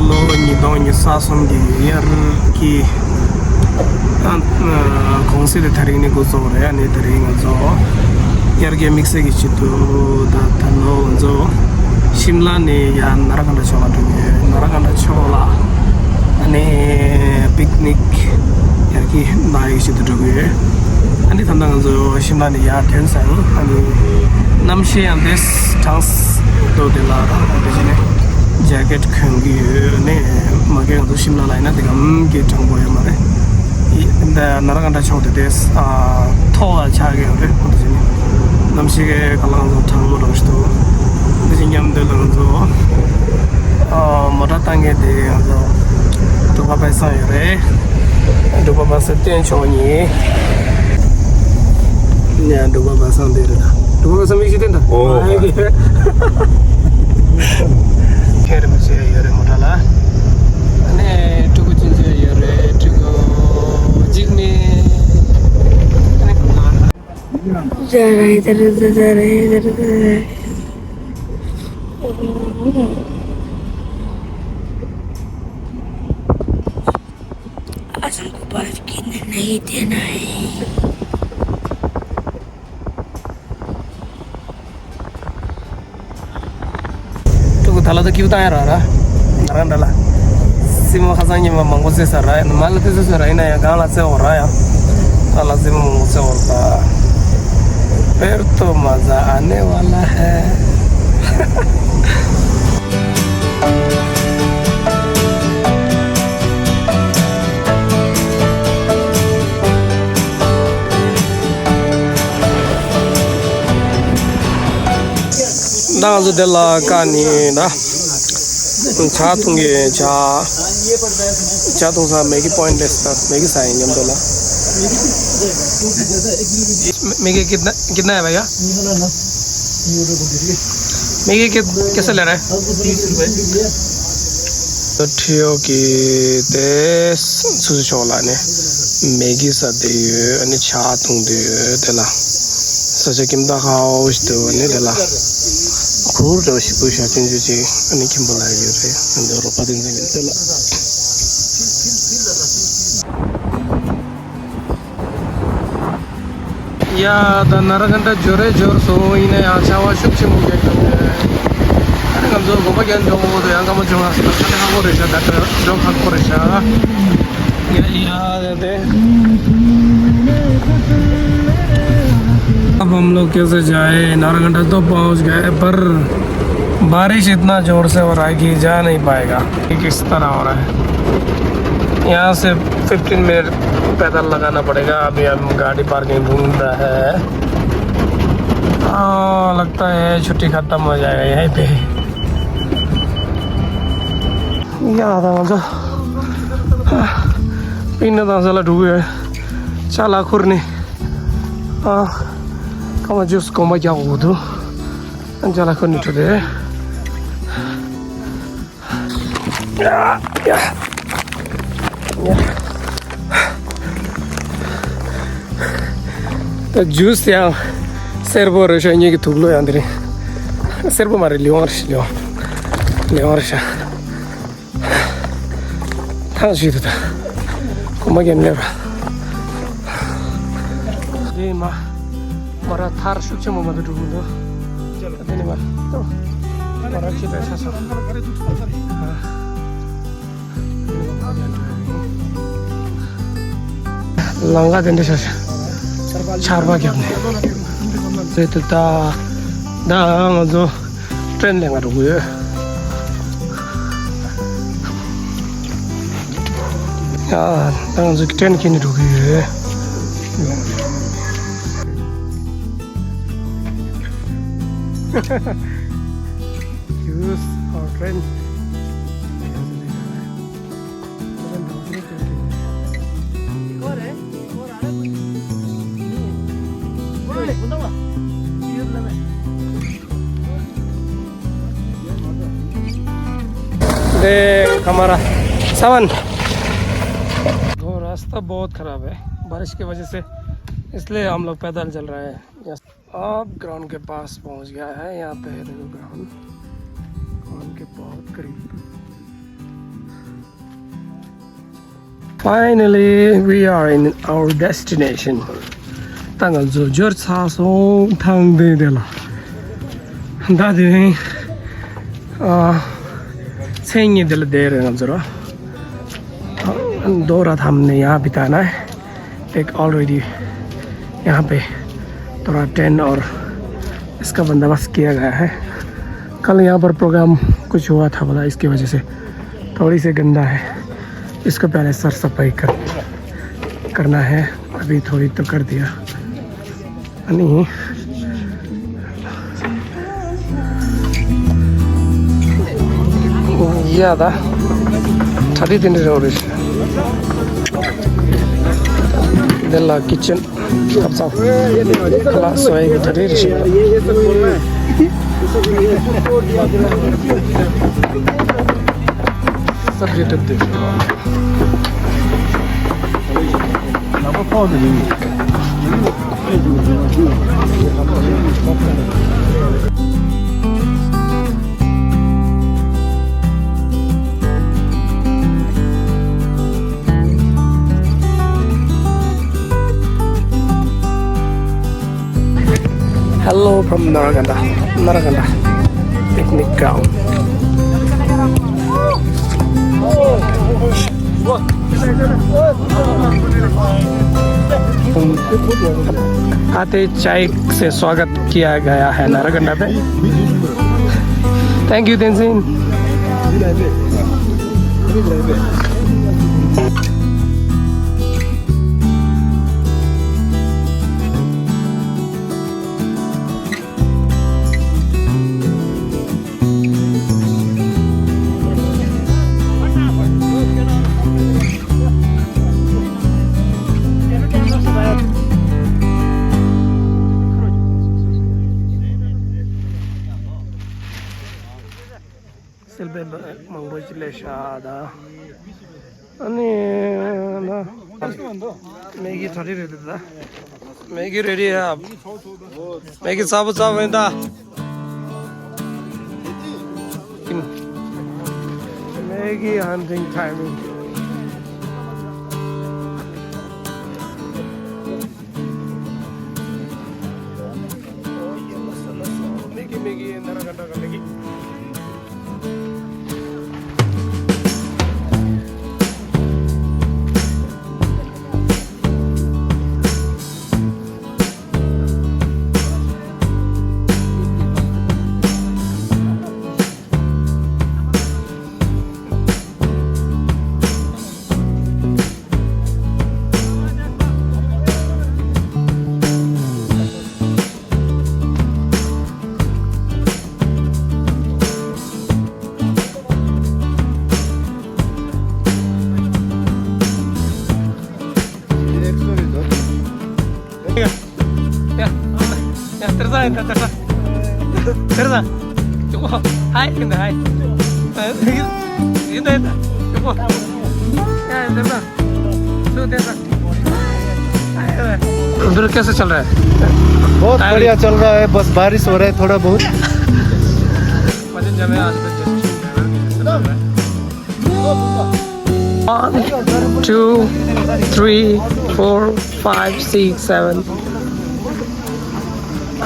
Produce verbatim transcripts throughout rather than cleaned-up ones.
ལོ་ཉིས་སྟོང་ཉི་ཤུ་རྩ་གསུམ་གྱི་དབྱར་གྱི་ཨ་ཨ་གུང་སེང་དེ་དེ་རིང་ནས་འགོ་བཙུགས་རེད། ཨ་ནི་དེ་རིང་ང་ཚོ་དབྱར་ཁའི་དམིགས་བསལ་གྱི་ཆེད་དུ་ད་ད་ལོ་ང་ཚོ་ཤིམ་ལ་ནས་ཡར་ནཱ་ར་ཀན་ཌ་ཕྱོགས་ལ་འགྲོ་གི་ཡོད། ནཱ་ར་ཀན་ཌ་ཕྱོགས་ལ་ཨ་ནི་པིག་ནིག་ཡར་གྱི་གནང་ཡག་ཆེད་དུ་འགྲོ་གི་ཡོད། ཨ་ནི་ད་ལྟ་ང་ཚོ་ཤིམ་ལ་ནས་ཡར་ཐོན་སོང་། ཨ་ནི་གནམ་གཤིས་ཡང་དེ་གྲང་ས་འདུག་དེ་ལ་རང་དེ་བཞིན་ནས་ཇེ་ཀེཊ་གོན་གྱི་ཡོད། ཨ་ནི་མ་གི་ང་ཚོ་ཤིམ་ལ་ལ་ཡིན་ན་དེ་གམ་གྱི་གྲང་པོ་ཡོད་མ་རེད། ཡི་འདི་ནཱ་ར་ཀན་ཌ་ཕྱོགས་དེ་དེ་ཨ་མཐོ་བ་ཆགས་ཀྱི་ཡོད་རེད། ཨ་དེ་བཞིན་ནས་གནམ་གཤིས་ཀྱི་ཁ་ལག་ང་ཚོ་གྲང་མོ་རང་ཞིག་འདུག་དེ་བཞིན་མཉམ་དུ་ལ་ང་ཚོ་ཨ་མོ་ཊ་བཏང་མཁན་དེ་ང་ཚོ་འབྲུག་པ་པ་སངས་ཡོད་རེད། འབྲུག་པ་པ་སངས་བསྟན་མཆོག་གཉིས། ནས་འབྲུག་པ་པ་སངས་དེ་རེད། འབྲུག་པ་པ་སངས་མིག་ཤེལ་ལྡན་དང་། ཨོ། ཨ་ཡེ་ཁེ་རེ་མི་ཆེ་ཡོད་རེད་མོ་ཊ་ལ། ཨ་ནི་ཕྲུ་གུ་ཆུང་ཆུང་ཡོད་རེད། ཕྲུ་གུ་འཇིགས་མེད། ཨ་ནི་ཟ་རེད་ཟ་རེད་ཟ་རེད་ཟ་རེད་ཟ་རེད། ཕྲུ་གུ་ད་ལ་ད་ཀིའུ་བཏང་ཡ་ར་ར། ང་རང་འདྲ་ལ། སྲིན་མོ་ཁ་སང་ཉི་མ་མང་པོ་བཙལ་ས་ར་ཡ། མ་ལ་དེ་བཙལ་ས་ར་ཡིན་ན་ཡང་གང་ལ་བཙལ་འོ་ར་ཡ། ད་ལ་སྲིན་མོ་མང་པོ་བཙལ་འོ་ར་ད། དཔེར་ཏོ་མ་ཟ་ཨ་ནེ་ཝ་ལ་ཧེ། ད་ང་ཚོ་དེ་ལ་ཀ་ནི་ད་ཇ་འཐུང་གི་ཇ། ཇ་འཐུང་ས་མེ་གི་པོ་ཡིན་ཊི་ལེ་སི་ད་མེ་གི་ས་ཡིན་མཉམ་དུ་ལ། མེ་གི་ཀི་ཏ་ཀི་ཏ་ཡ་བ་ཡ། མེ་གི་ཀི་ཀི་ས་ལེ་རེ། ཁྲིའོ་གི་དེ་སུ་སུ་ཕྱོགས་ལ་ནི་མེ་གི་ས་དེ་ཡོད། ཨ་ནི་ཇ་འཐུང་དེ་ཡོད་དེ་ལ། ས་ཆ་ཁྱིམ་བདག་ཁ་འོ་ཞིག་འདུག་ནི་དེ་ལ། གུར་འདྲ་བོ་ཞིག་བུ་ཞག་ཆུང་ཆུང་ཅིག་ཨ་ནི་ཁྱིམ་པ་ལ་ཡོད་རེད། ཨ་ནི་རོགས་པ་དེ་འཛིན་གྱི་དེ་ལ། ཡ་ད་ནཱ་ར་ཀན་ཌ་འབྱོར་རེ་འབྱོར་སོང་། ཡིན་ན་ཡང་ཆར་པ་ཤུགས་ཆེན་པོ་རྒྱག་གི་འདུག་ཨ་ནི་ང་ཚོ་དགོན་པ་རྒྱག་འགྲོ་འོ་དུ་ཡང་སྐར་མ་བཅོ་ལྔ་ཙམ་ཁ་ཁག་པོ་རེད་ཤག་ད་ལྟ་འགྲོ་ཁག་པོ་རེད་ཤག་ཡ་ཡ་དེ་अब हम लोग कैसे जाए? नारायणगढ़ तो पहुंच गए, पर बारिश इतना जोर से हो रहा है कि जा नहीं पाएगा। ये किस तरह हो रहा है? यहाँ से फिफ्टीन मिनट पैदल लगाना पड़ेगा। अभी हम गाड़ी पार्किंग ढूंढ रहा है। हाँ, लगता है छुट्टी खत्म हो जाएगा यहीं पे। ཡ་ད་ང་ཚོ་པིག་ནི་བཏང་ས་ལ་འགྲོ་གི་ཡོད། ཅ་ལག་ཁུར་ནས་ཨ་སྐར་མ་བཅུ་གོམ་པ་རྒྱག་དགོས་འདུག་ཅ་ལག་ཁུར་ནས་འགྲོ་དེ། ད་ཇུས་ཡང་སེར་པོ་རེད་ཤག་ངེད་ཀྱི་དུག་ལོག་ཡང་དེ་རིང་། སེར་པོ་མ་རེད། ལི་ཝང་རེད་ཤག་ལི་ཝང་། ལི་ཝང་རེད་ཤག་ཐང་ཞིག་ཏུ་ད་གོམ་པ་རྒྱབ་ནས་ར། དེ་མ་མ་ར་ཐར་ཤུགས་ཆེན་པོ་མ་དུ་འགྲོ་གི་འདུག་དེ་ནི་མ་ཏོ་མ་ར་ཁྱི་ད་ཆ་སོང་། ལམ་ཁ་དེ་འདྲ་ཤར་ཤར་ཆར་པ་བརྒྱབ་ནས་རེད་འདུག་ད་ད་ང་ཚོ་ཀྲེན་ལེན་ག་འགྲོ་གི་ཡོད། ཡ་ད་ང་ཚོ་ཀྲེན་འཁྱེར་ནས་འགྲོ་གི་ཡོད། Use our train. दे हमारा सामान। वो रास्ता बहुत खराब है बारिश की वजह से, इसलिए हम लोग पैदल चल रहे हैं। अब ग्राउंड के पास पहुंच गया है। यहाँ पे है, देखो, ग्राउंड, ग्राउंड के बहुत करीब। Finally, we are in our destination. ད་ང་ཚོ་འབྱོར་ཚར་སོང་། ཐང་དེ་དེ་ལ། ད་དེ་རིང་ཨ་མཚན་ཉིད་དེ་ལ་བསྡད་རེད་ང་ཚོ་ར། दौरा थामने यहाँ बिताना है। एक ऑलरेडी यहाँ पे थोड़ा टेंट और इसका बंदोबस्त किया गया है। कल यहाँ पर प्रोग्राम कुछ हुआ था बोला, इसकी वजह से थोड़ी सी गंदा है। इसको पहले सर सफाई कर, करना है। अभी थोड़ी तो कर दिया। अनि या दा ठाडी दिन रे ओरिस देला किचन अब सब क्लास होए ठाडी रे। सब ये टप दे। Hello from Naraganda, Naraganda picnic ground. आते चाय से स्वागत किया गया है नारागंडा पे। Thank you, Tenzin. སེལ་པའི་མང་པོ་ཅིག་ལས་ཤ་དང་། ཨ་ནི་ན་མེ་གི་ཐ་རི་རེད་ད། མེ་གི་རེ་རེ་ཡ། མེ་གི་ཚ་པོ་ཚ་པོ་ཡིན་ད། Maggie hunting timing. Oh, yeah, listen, listen. Maggie, Maggie, nara ganda ka Maggie. उधर कैसे चल रहा है? बहुत बढ़िया चल रहा है, बस बारिश हो रहा है थोड़ा बहुत। One, two, three, four, five, six, seven.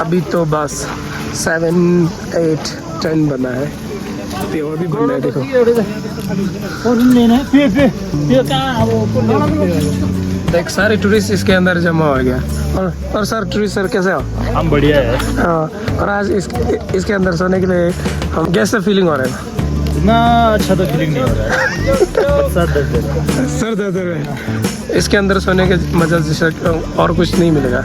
अभी तो बस सेवन, एट, टेन बना है। अभी और भी बनना है, देखो। और लेना है, पे, पे, पे कहाँ है वो? देख, सारे टूरिस्ट इसके अंदर जमा हो गया। और, और सर, टूरिस्ट सर, कैसे हो? हम बढ़िया है। हाँ, और आज इस, इसके अंदर सोने के लिए हम कैसे फीलिंग हो रहा है? इतना अच्छा तो फीलिंग नहीं हो रहा है। सर दर्द है। सर दर्द है। इसके अंदर सोने के मजा जैसा और कुछ नहीं मिलेगा।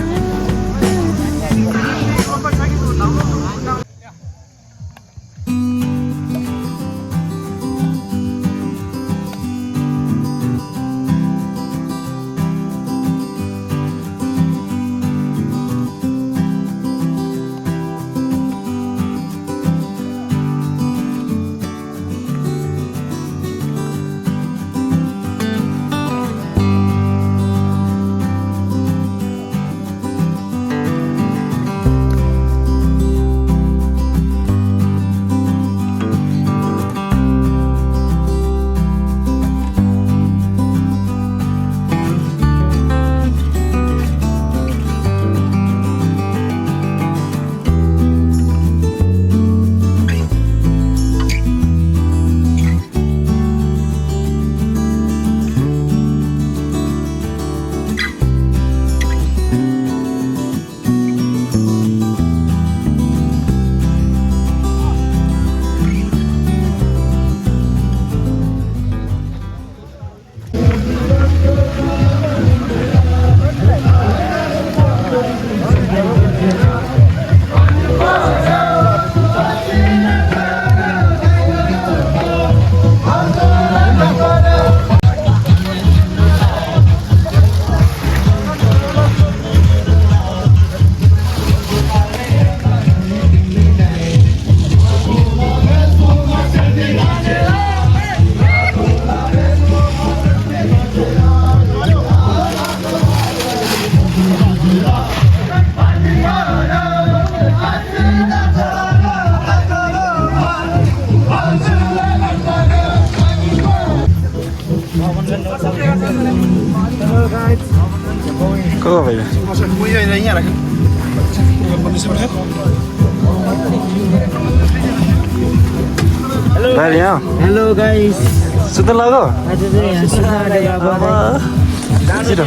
कहाँ गयो भैया? भाइ यहाँ। Hello guys। सुत्न लाग्यो? हजुर, यहाँ सुत्न आँटेको अब। अब। छिटो।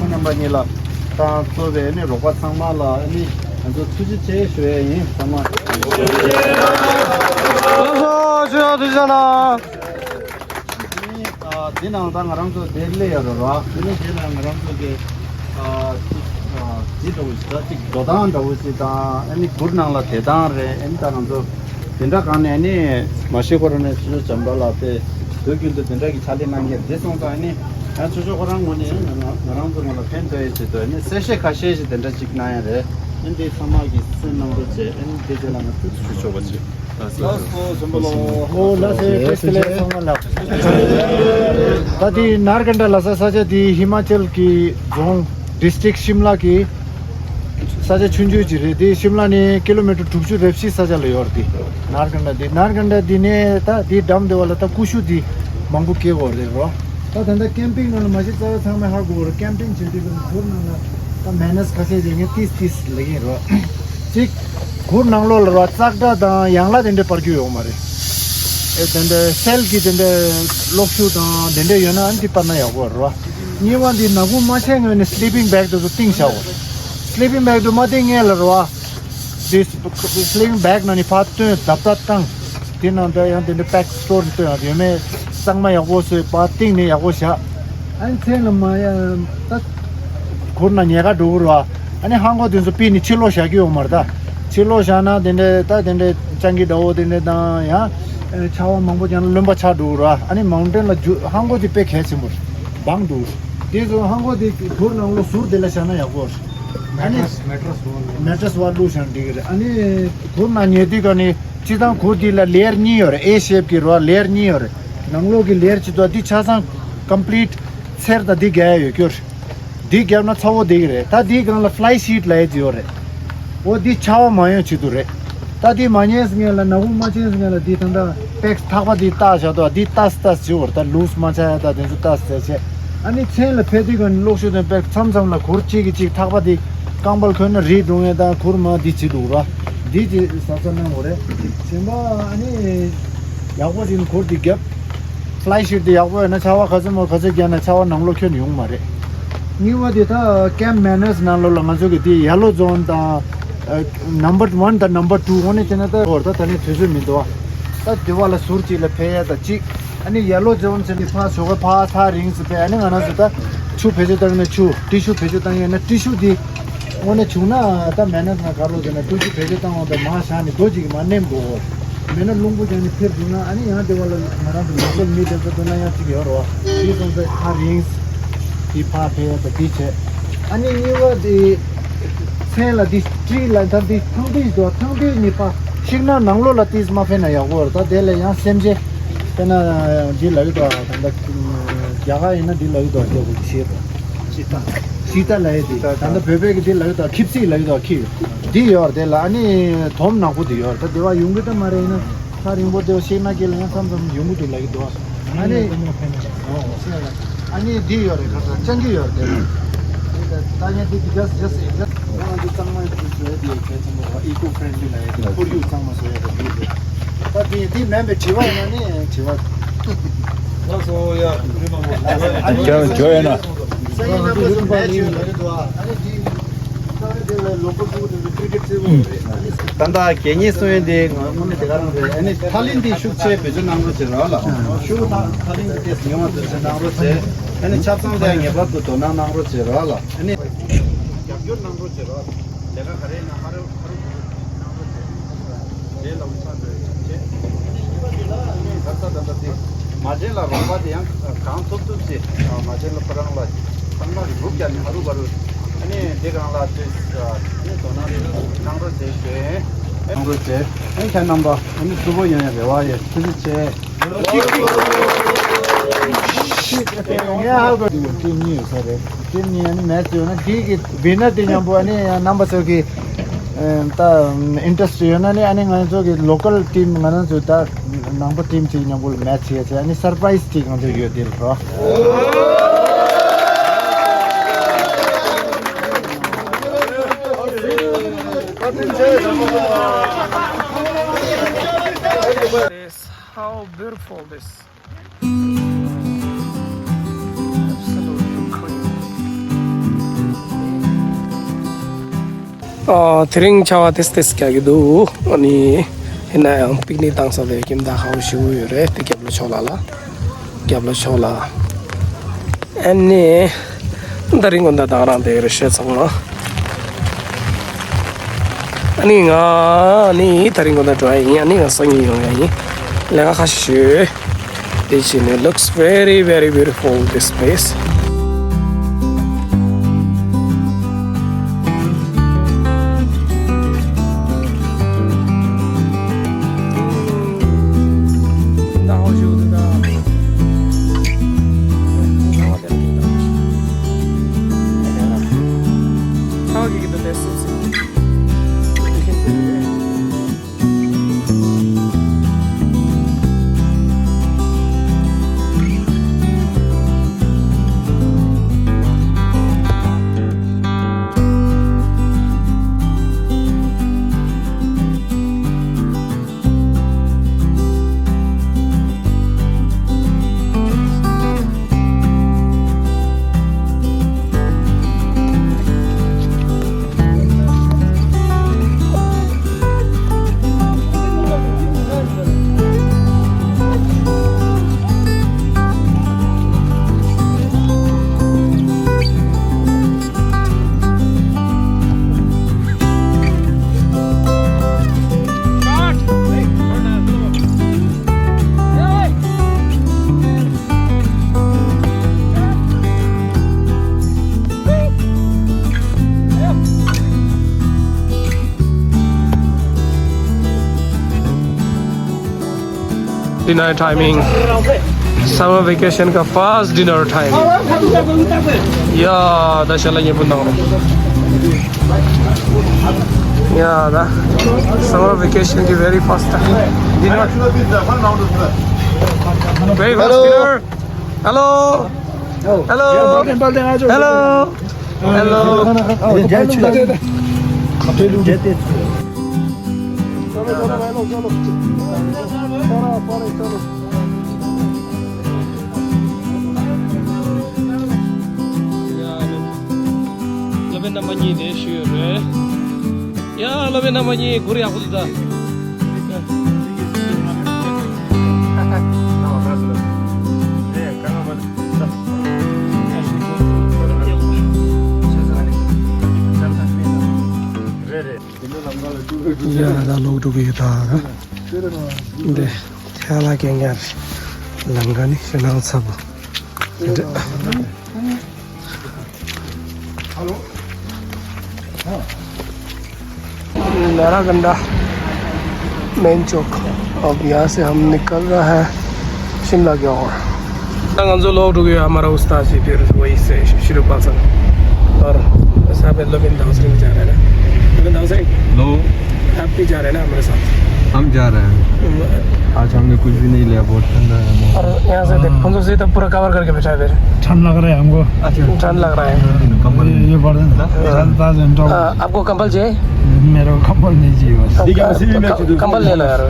ཁོང་རྣམ་པ་གཉིས་ལ་དང་གཙོ་བའི་ནི་རོགས་པ་ཚང་མ་ལ་ནི་ང་ཚོ་ཐུགས་རྗེ་ཆེ་ཞུ་ཡས་ཡིན། ཚང་མ་ལགས་སོ། ཆུ་ཡང་ཐུགས་རྗེ་གནང་། ཨ་འདི་ནང་ད་ང་རང་ཚོ་དེ་སླེབས་ཡོད་རེད་ར། དེ་ནས་དེ་ལ་ང་རང་ཚོ་གི་ཨ་ཅིག་ཨ་ཅིག་འདྲ་བོ་ཞིག་ད་ཅིག་འགྲོ་སྟངས་འདྲ་བོ་ཞིག་དང་ཨ་ནི་གུར་ནང་ལ་བསྡད་སྟངས་རེད། ཨ་ནི་ད་ང་ཚོ་དེ་འདྲ་གང་ནས་ནི་མ་ཤེས་ཁོ་རང་ནས་ཆུ་ཚོད་འཇམ་པ་ལ་དེ་དུས་རྒྱུན་དུ་དེ་འདྲ་གི་ཕྱག་ལས་གནང་མཁན་དེ་སོང་ཙང་ཨ་ནི་ཡང་ཆུ་ཚོད་ཁོ་རང་ངོས་ནས་ང་ང་རང་ཚོ་ངོས་ལ་ཕན་ཐོགས་ཡས་ཆེད་དུ་ཨ་ནི་གསལ་བཤད་ཁ་ཤས་ཤིག་དེ་འདྲ་ཅིག་གནང་ཡ་རེད། ཨ་ནི་དེ་ཚང་མ་གི་སེམས་ནང་དུ་བྱས། ཨ་ནི་དེ་རྗེས་ལ་ང་ཚོ་ཞུ་ཆོག་པ་ཅིག་ཨོ་ལགས་སེ། བཀྲ་ཤིས་བདེ་ལེགས་ཚང་མ་ལ། ད་དེ་ནར་གན་ཌ་ལབ་ས་ས་ཆ་དེ་ཧི་མ་ཅལ་གི་རྫོང་district ཤིམ་ལ་གི་ས་ཆ་ཆུང་ཆུང་ཅིག་རེད། དེ་ཤིམ་ལ་ནས་ཀི་ལོ་མི་ཊར་དྲུག་ཅུ་རེ་བཞི་ས་ཆ་ལ་ཡོད་རེད། དེ་ནར་གན་ཌ་དེ་ནར་གན་ཌ་དེ་ནས་ད་དེ་འགྲམ་དེ་བ་ལ་ད་ཀུ་ཤུ་དེ་མང་པོ་སྐྱེ་གི་རེད་རོ། ད་ད་ལྟ་ཀེམ་པིང་ནང་ལ་མ་གཞི་རྩ་བ་ཚང་མས་ཧ་གོ་གི་རེད། ཀེམ་པིང་བྱེད་དུས་ཀྱི་གུར་ནང་ལ་ད་མེན་ཊེ་ནན་སི་ཁ་ཤས་བྱེད་མཁན་ཏིས་ཏིས་ལབ་ཀྱི་ཡིན་རོ། གཅིག་གུར་ནང་ལོགས་ལ་རོ་ཙག་སྒྲ་དང་ཡང་ལ་དེ་འདྲའི་སྤར་རྒྱུ་ཡོད་མ་རེད། ཨེ་དེ་འདྲའི་སེལ་གྱི་དེ་འདྲའི་གློག་ཤུགས་དང་དེ་འདྲའི་ཡོད་ན་ཨ་ནི་དེ་སྤར་ན་ཡག་པོ་རེད་རོ། གཉིས་པ་འདི་ནག་ཁུང་མ་ཆགས་སྔོན་ནས་སི་ལི་པིང་བེག་དེ་ཚོ་བཏིང་བཞག་དགོས་རེད། སི་ལི་པིང་བེག་དེ་མ་བཏིང་སྔོན་ལ་རོ། དེ་སི་ལི་པིང་བེག་ནང་ནས་ཕར་བཏོན་རྡབ་རྡབ་བཏང་། དེ་ནང་དུ་ཡང་དེ་འདྲ་པེག་སི་ཊོར་བཏོན་ཡོད་མེད་གཙང་མ་ཡག་པོ་བཟོས་པ་བཏིང་ནས་ཡག་པོ་བཞག་ཨ་ནི་མཚན་ལ་མ་ཡ་ད་གུར་ནང་ཉལ་ཁ་འགྲོ་གི་རེད་བ། ཨ་ནི་ཧང་གོ་དེ་ཚོ་ཕུད་ནས་ཕྱི་ལོགས་བཞག་རྒྱུ་ཡོད་མ་རེད་ད། ཕྱི་ལོགས་བཞག་ན་དེ་འདྲ་ད་དེ་འདྲ་སྤྱང་ཀི་འདྲ་བོ་དེ་འདྲ་དང་ཡང་ཆར་པ་མང་པོ་བརྒྱབ་ན་རློན་པ་ཆགས་འགྲོ་གི་རེད་བ། ཨ་ནི་མའུན་ཊེན་ལ་རྒྱུ་ཧང་གོ་དེ་དཔེ་གལ་ཆེན་པོ་རེད། སྦང་འདུག་དེ་ཚོ་ཧང་གོ་དེ་གུར་ནང་ལོགས་ཟུར་དེ་ལ་བཞག་ན་ཡག་པོ་རེད། ཨ་ནི་མེ་ཊ་རེ་སི་བ་བླུགས་བཞག་འགྲིག་གི་རེད། ཨ་ནི་གུར་ནང་ཉལ་དུས་ཀ་ནི་སྤྱིར་བཏང་གུར་འདི་ལ་ལེ་ཡར་གཉིས་ཡོད་རེད། ཨེ་ཤེབ་ཀྱི་རོ་ལེ་ཡར་གཉིས་ཡོད་རེད། ནང་ལོགས་ཀྱི་ལེ་ཡར་གཅིག་དང་འདི་ཆ་ཚང་ཀམ་པི་ལིཊ་ཚེར་དང་འདི་རྒྱག་ཡ་ཡོད་རྒྱུ་རེད། འདི་བརྒྱབ་ན་ཚ་བོ་བསྡད་ཀྱི་རེད། ད་འདིའི་སྒང་ལ་ཕ་ལའི་ཤིཊ་ལབ་ཡ་ཅིག་ཡོད་རེད། འོ་འདི་ཆར་པ་མ་ཡོང་ཆེད་དུ་རེད། ད་འདི་མ་ཉལ་སྔོན་ལ་ནག་ཁུང་མ་ཆགས་སྔོན་ལ་འདི་ད་ལྟ་པེག་སི་ཐག་པ་འདི་བཏགས་བཞག་འདུག་འདི་ཏས་ཏས་བྱེད་འོར་ད་ལུས་མ་ཆགས་ཡ་ད་དེ་ཚོ་ཏས་ཏས་བྱས། ཨ་ནི་མཚན་ལ་ཕེབས་དུས་ཀ་ནི་གློག་ཤུགས་དང་པེག་མཚམས་མཚམས་ལ་གུར་གཅིག་གིས་གཅིག་ཐག་པ་འདི་རྐང་པར་འཁོད་ན་རིལ་འགྲོ་ངེས་ད་གུར་མ་འདི་བྱེད་འདུག་ར། འདི་ཅི་ཟ་ས་གནང་དགོས་རེད། གཞན་པ་ཨ་ནི་ཡག་པོ་ཞིག་གུར་འདི་བརྒྱབ། ཕ་ལའི་ཤིཊ་དེ་ཡག་པོ་ཡོད་ན་ཆར་པ་ག་ཚོད་མོ་ག་ཚོད་བརྒྱབ་ན་ཆར་པ་ནང་ལོགས་ཁྱོན་ཡོང་མ་རེད། གཉིས་པ་དེ་ད་ཀེམ་མེན་ཊེ་ནན་སི་ནང་ལོགས་ལ་ང་ཚོ་གི་དེ་ཡེ་ལོ་ཛོན་དང་ནམ་བར་ཝན་དང་ནམ་བར་ཊུ་འོ་ནི་དེ་ན་ད་འོར་ད་ད་ནི་དུས་ཚོད་མི་འདུག་ད་དེ་བ་ལ་ཟུར་གཅིག་ལ་ཕེབས་ཡ་ད་གཅིག་ཨ་ནི་ཡེ་ལོ་ཛོན་ཟེར་ནི་ཕར་ཞོགས་ཀ་ཕར་ཐག་རིང་སུ་ཕེབས། ཨ་ནི་ང་རང་ཚོ་ད་ཆུ་བེད་སྤྱོད་བཏང་ན་ཆུ་ཏི་ཤུ་བེད་སྤྱོད་བཏང་ཡོད་ན་ཏི་ཤུ་དེ་དངོས་གནས་བྱུང་ན་ད་མེད་ན་ང་ག་རོ་ཟེར་ན་ཏི་ཤུ་བེད་སྤྱོད་བཏང་འོང་ད་མ་བཞག་ནས་རྡོ་གཅིག་གིས་མ་མནན་དགོས། མེད་ན་རླུང་བུ་རྒྱག་ནས་འཕུར་འགྲོ་ན་ཨ་ནི་ཡང་དེ་བ་ལ་ང་རང་ཚོ་ལོ་ཀལ་མི་དེ་ཚོ་དོ་སྣང་ཡང་གཅིག་ཡོད་རོ། དེ་སོང་ཙང་ཐག་རིང་དེ་ཕར་ཕེབས་ད་དེ་བྱས། ཨ་ནི་གཉིས་པ་དེ་མཚན་ལ་དེ་སྤྲིན་ལ་ད་དེ་ཐང་དེ་དོ་ཐང་དེ་གཉིས་པ་ཤིང་ནགས་ནང་ལོགས་ལ་ཏིས་མ་ཕེབས་ན་ཡག་པོ་རེད། ད་དེ་ལ་ཡང་སེམས་ཅན་དཔེར་ན་འདི་ལ་ཡོད་དོ་ད་ལྟ་རྒྱ་གར་ཡིན་ན་འདི་ལ་ཡོད་དོ་རྒྱ་གུ་ཤེས་དོ། ཤི་ཏ། ཤི་ཏ་ལ་ཡོད་དེ། ད་ལྟ་བོད་པའི་གི་འདི་ལ་ཡོད་དོ་ཁིབ་སི་ལ་ཡོད་དོ་ཁི་ཡོད། འདི་ཡོད་རེད། དེ་ལ་ཨ་ནི་དོམ་ནག་པོ་འདི་ཡོད་རེད། ད་དེ་བ་ཡོང་གི་ད་མ་རེད། ཡིན་ན་ཐག་རིང་པོ་དེ་བ་ཤེས་ན་ཀི་ལ་ཡང་མཚམས་མཚམས་ཡོང་གི་འདུག་ལ་ཡོད་དོ། ཨ་ནི་ཨ་ནི་འདི་ཡོད་རེད། ཁ་སང་སྤྱང་ཀི་ཡོད་རེད། དེ་ལ་ད་ཉན་དེ་གི་just just just ང་ཚོ་གཙང་མ་ཡོད་དེ་བཟོ་ཡ་དེ་གལ་ཆེན་པོ་རེད། ཨི་ཀོ་ཕ་རེན་ཌི་ལི་ལ་ཡོད་དེ་ཁོར་ཡུག་གཙང་མ་བཟོ་ཡ་དེ་དེ་རེད། ད་དེ་དེ་མིན་པའི་དྲི་བ་ཡིན་ན་ནི་དྲི་བ། ལགས་སོ་ཡ། ཨ་ནི་ཇོ་ཇོ་ཡོད་ན། སང་ཉིན་རྣམ་པ་ཚོ་མེ་ཆི་ཡོད་རེད་དོ། ཨ་ནི་དེ་ད་དེ་ལ་ལོ་ཀལ་ཕྲུ་གུ་དེ་ཚོ་ཀྲི་ཀེཊ་རྩེད་པོ་ཡོད་རེད། ཨ་ནི་ད་ལྟ་གད་སྙིགས་གསོ་ཡོན་དེ་དངོས་གནས་དེ་ག་རང་རེད། ཨ་ནི་ཐག་རིང་དེ་ཤུགས་ཆེ་བེད་སྤྱོད་གནང་རོགས་བྱེད་རོགས་ལ། ཤུགས་ཐག་ཐག་རིང་དེ་ཏོག་ཙམ་ཉུང་བ་དེ་ཚོ་གནང་རོགས་བྱེད། ཨ་ནི་ཆ་ཚང་དེ་ངེས་པར་དུ་དོ་སྣང་གནང་རོགས་བྱེད་རོགས་ལ། ཨ་ནི་རྒྱབ་སྐྱོར་གནང་རོགས་བྱེད་རོགས། ལས་ཀ་ག་རེ་ཡིན་ན་ཧ་རུ་ཧ་རུ་གནང་རོགས་བྱེད། དེ་ལ་འུ་ཚ་འདོད་བྱེད། ཨ་ནི་གཉིས་པ་དེ་ལ་ཨ་ནི་ད་ལྟ་ད་ལྟ་དེ་མ་བྱན་ལ་རོགས་པ་དེ་ཡང་གང་ཐུབ་ཐུབ་ཅིག་མ་བྱན་ལ་ཁོ་རང་ལ་ཚང་མ་གི་གུབ་རྒྱག་ནས་ཧ་རུ་བ་རུ་ཨ་ནི་དེ་གང་ལ་དེ་ཨ་ནི་དོ་སྣང་གནང་རོགས་བྱེད་ཞུ་ཡིན། གནང་རོགས་བྱེད། ཨ་ནི་ཁྱེད་རྣམ་པ་ཨ་ནི་ཐུ་བོ་ཡོང་ཡ་རེ་བ་ཡོད། ཐུགས་རྗེ་ཆེ། ངས་ཧ་གོ་དེ་གཉིས་ཡོད་ས་རེད། དེ་གཉིས་ཨ་ནི་མེད་ཚོད་ན་དེ་གི་བི་ན་དེ་མཉམ་པོ་ཨ་ནི་རྣམ་པ་ཚོ་གི་ད་ཨིན་ཊི་རེ་སི་ཊི་ཡོད་ན་ནི་ཨ་ནི་ང་ཚོ་གི་ལོ་ཀལ་ཊིམ་ང་རང་ཚོ་ད་ནང་པ་ཊིམ་གཅིག་མཉམ་པོ་ལ་མེ་ཆི་བྱས་བྱས་ཨ་ནི་སར་པ་རའི་སི་གཅིག་ང་ཚོ་ཡོད་དེ་ལ་རོ། This, how beautiful this. Absolutely crazy. ཨ། དེ་རིང་ཆར་པ་ཏིས་ཏིས་རྒྱག་གི་འདུག་ཨ་ནི་ཡིན་ན་ཡང་པིག་ནིག་བཏང་ས་དེ་ཁྱིམ་བདག་ཧའོ་ཞུ་གི་ཡོད་རེད། དེ་རྒྱབ་ལོགས་ཕྱོགས་ལ་ལ། རྒྱབ་ལོགས་ཕྱོགས་ལ། ཨ་ནི། ད་རིང་དགོང་དག་ད་རང་དེ་རེ་བཤད་ཚང་མ། ཨ་ནི་ང་ཨ་ནི་ད་རིང་དགོང་དག་འགྲོ་ཡ་ཡིན། ཨ་ནི་ང་སང་ཉིན་ཡོང་ཡ་ཡིན། ལས་ཀ་ཁ་ཤས་ཤོད། དེ་བྱས་ནས། Looks very, very beautiful, this place. Dinner timing. Summer vacation का first dinner time. या, द शाला ये पुनाव। या, द summer vacation की very first dinner. Very first dinner. Hello. Hello. Hello. Hello. སློབ་དཔོན་རྣམ་པ་གཉིས་དེ་ཞུས་ཡོད་རེད། ཡ། སློབ་དཔོན་རྣམ་པ་གཉིས་གུར་ཡག་པོ་འདུག་ད། ཡ། ད་ལོག་འགྲོ་གི་ཡོད་ད། འདི་ཁ་ལག་གན་ཡར་ལམ་ཁ་ནི་ཕྱི་ནང་ཚ་པོ། नहराकंडा मेन चौक। अब यहाँ से हम निकल रहा है शिमला की ओर। ད་ང་ཚོ་ལོག་འགྲོ་གི་ཡོད། हमारा उस्ताद जी फिर वही से शुरू पसंद। और साथ में लोबिन दांसरिंग जा रहे हैं ना। लोबिन दांसरिंग। लो। आप भी जा रहे हैं ना हमारे साथ? हम जा रहे हैं। आज हमने कुछ भी नहीं लिया, बहुत ठंडा है मौसम। और यहाँ से देख, हम तो सीधा पूरा कवर करके बैठा है फिर। ठंड लग रहा है हमको। अच्छा। ठंड लग रहा है। कंबल। ये, ये पड़ रहा है। हाँ। ताज़ा, ताज़ा, हाँ, आपको कंबल चाहिए? मेरे को कंबल नहीं चाहिए बस। ठीक है, उसी में क-, कंबल ले लो यार,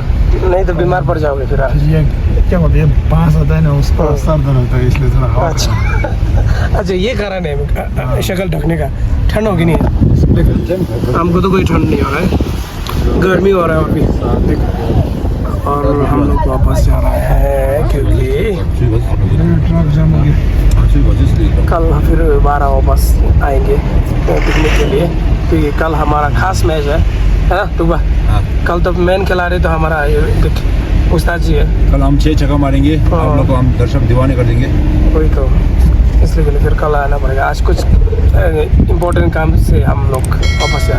नहीं तो बीमार पड़ जाओगे फिर आप। ये क्या बोलते हैं, बांस होता है ना, उसका सर्द रहता है, इसलिए थोड़ा हवा। अच्छा। अच्छा, ये कारण है, अ, अ, शक्ल ढकने का। ठंड होगी नहीं? हमको तो कोई ठंड नहीं हो रहा है। गर्मी हो रहा है अभी। और हम लोग वापस जा रहे हैं क्योंकि कल फिर बारह वापस आएंगे पिकनिक के लिए, क्योंकि कल हमारा खास मैच है, है ना टुबा? हाँ। कल तो मेन खिलाड़ी तो हमारा ये देख, उस्ताद जी है। कल हम छह छक्का मारेंगे, हाँ। आप लोग को हम दर्शक दीवाने कर देंगे। वही तो, इसलिए के लिए फिर कल आना पड़ेगा। आज कुछ इम्पोर्टेंट काम से हम लोग वापस